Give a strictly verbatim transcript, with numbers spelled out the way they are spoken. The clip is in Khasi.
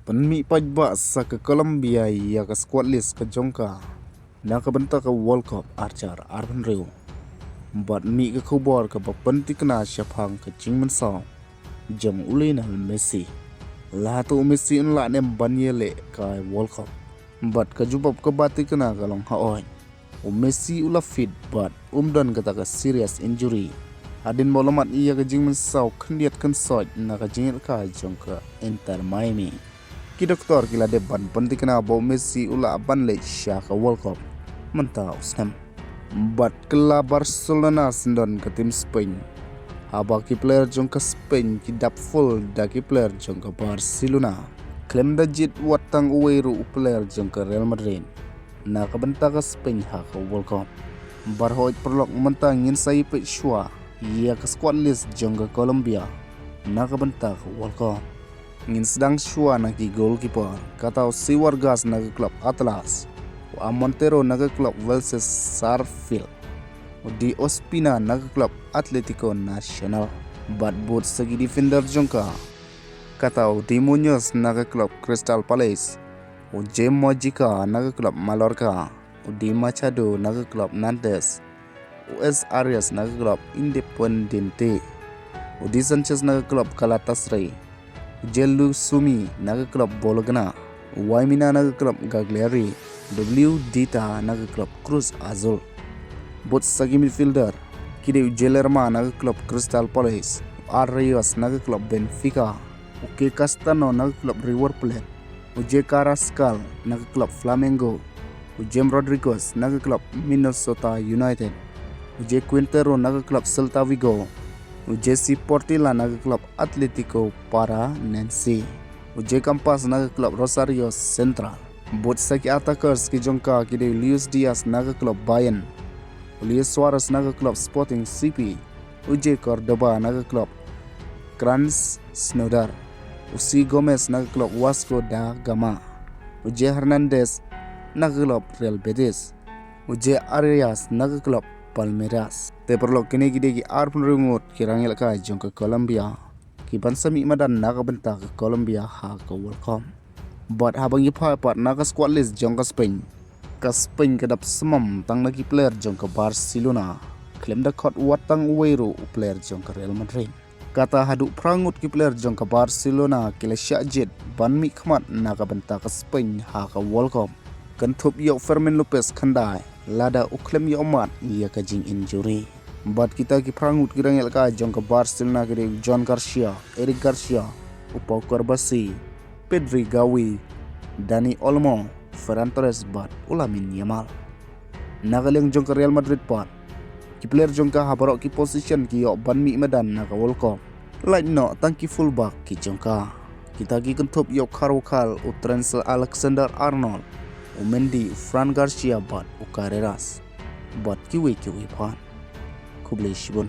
Pynmih paidbah sa ka Colombia ïa ka squad list ka jong ka na ka bynta ka World Cup arhajar arphew hynriew. Bad mih ka khubor kaba pynthikna shaphang ka jingmynsaw jong u Lionel Messi. Lada u Messi un lah ne em ban ïaleh ka World Cup. Bad ka jubab kaba thikna ka long hooid. U Messi u la fit bad um don kata ka serious injury. Hadien ba u la mad ïa ka jingmynsaw khyndiat khynsoit na ka jingïalehkai jong ka Inter Miami, ki doktor ki la dep ban pynthikna ba u Messi u lah ban leit sha ka World Cup mynta u snem. Bad kylla Barcelona syndon ka team Spain. Haba ki player jong ka Spain ki dap full da ki player jong ka Barcelona, khlem da jied wat tang uwei ruh u player jong ka Real Madrid na ka bynta ka Spain ha ka World Cup. Bad hooid paralok, mynta ngin sa ïa peit shuwa ïa ka squad list jong ka Colombia na ka bynta ka World Cup. Ngin sdang shuwa na ki goalkeeper, kata u Cesc Fabregas na ka club Atlas, u Armando Montero na ka club Vélez Sarsfield, u Diego Ospina na ka club Atlético Nacional. Bad bud sa ki defender jong ka, kata u Dani Muñoz na ka club Crystal Palace, u Jaume Mujica na ka club Mallorca, u Dani Machado na ka club Nantes, u Luis Arias na ka club Independiente, u Davinson Sánchez na ka club Galatasaray, u Jhon Lu Sumi na ka club Bologna, u Wayne Mina na ka club Cagliari, u Diogo Dalot na ka club Cruz Azul. Bud sa ki midfielder, ki dei u Joel Lerma na ka club Crystal Palace, u Alex Telles na ka club Benfica, u Quique Castillejo na ka club River Plate, u Jack Carrascal na ka club Flamengo, u James Rodriguez na ka club Minnesota United, u Jose Quintero na ka club Celta Vigo, u Jesse Portela na ka club Atlético Paranaense, u Jay Campas na ka club Rosario Central. Bud sa ki attackers ki jong ka, ki dei u Luis Diaz na ka club Bayern, u Luis Suarez na ka club Sporting C P, u Jay Cordoba na ka club Krasnodar, u Sergio Gomez na ka club Vasco da Gama, u Jay Hernandez na ka club Real Betis, u Jose Arias na ka club Palmeiras. Te paralok, kine ki dei ki arphew hynriew ngut ki rangïalehkai jong ka Colombia ki ban sa mih madan na ka bynta ka Colombia ha ka World Cup. Bad haba ngi phai pat na ka squad list jong ka Spain, ka Spain ka dap smam tang na ki player jong ka Barcelona, khlem da khot wat tang uwei ruh u player jong ka Real Madrid. Kata haduh phra ngut ki player jong ka Barcelona ki la shah jied ban mih khmat na ka bynta ka Spain ha ka World Cup. Kynthup ïa u Fermin Lopez khyndai, lada u khlem ïoh mad ïa ka jing injury. Bad kita ki phra ngut ki rangïalehkai jong ka Barcelona ki dei u Joan Garcia, Eric Garcia, u Pau Cubarsí, Pedri, Gavi, Dani Olmo, Ferran Torres bad u Lamine Yamal. Na ka liang jong ka Real Madrid pat, ki player jong ka ha baroh ki position ki ïoh ban mih madan na ka World Cup. Lait noh tang ki fullback ki jong ka. Kita ki kynthup ïa u Carvajal, u Trent Alexander-Arnold, u Mendy, u Fran Garcia bad u Carreras, bad kiwei kiwei pat. Khublei shibun.